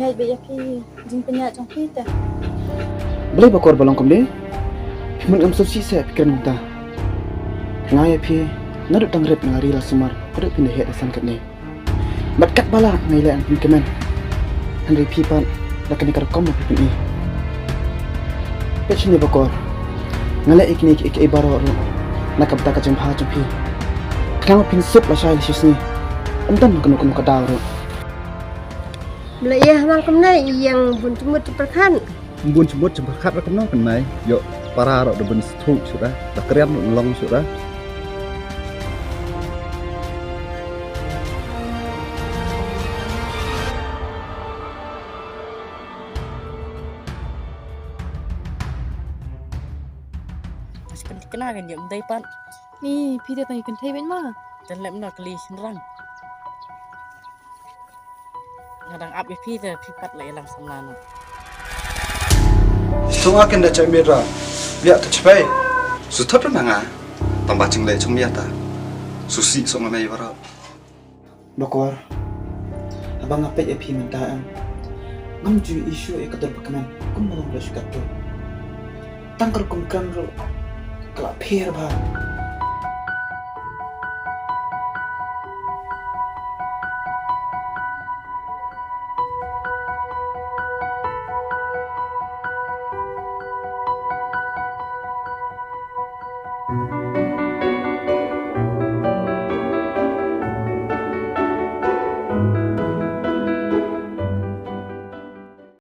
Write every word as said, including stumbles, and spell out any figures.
Ai, ba ïa phi jingpynïaid jong phi te. Balei Bakor ba long kumne? Phi mut ngam sngewsih seh phi kren kumta. Nga ïa phi naduh tang rit nga la ri la sumar haduh phin da heh da san katne. Bad katba lah nga ïaleh ban pynkmen. Hynrei phi pat la kane ka rukom ba phi pyni. Peit shane Bakor. Nga leh ïa kine kiei kiei baroh ruh na ka bynta ka jingbha jong phi. Khnang ba phin suk lashai lashisngi. Ym don kano kano ka daw ruh. Mlei ïa hamal kumne ïa bun jingmut jingpyrkhat. Bun jingmut jingpyrkhat ra kumno kumne. Ïoh para ruh da bun sthuk shuh da. Da krian ruh long shuh da. Mas kan kena kan ïa mdei pat. Ni phi te tang ïa kynthei bad ma. Te lem na kali shynrang. Nga dang ap ïa phi te phi pat la ïalam samla na. Sung akin da chai mira. Biak ta chpai. Su thot na nga. Tang ba ching lei chung mia ta. Su si sung na mei wara. Bakor. Haba nga peit ïa phi mynta em. Ngam ju issue ïa ka dur bakmen. Kum ba long da shu kat tu. Tang ka rukom kren ruh ka la pher bha.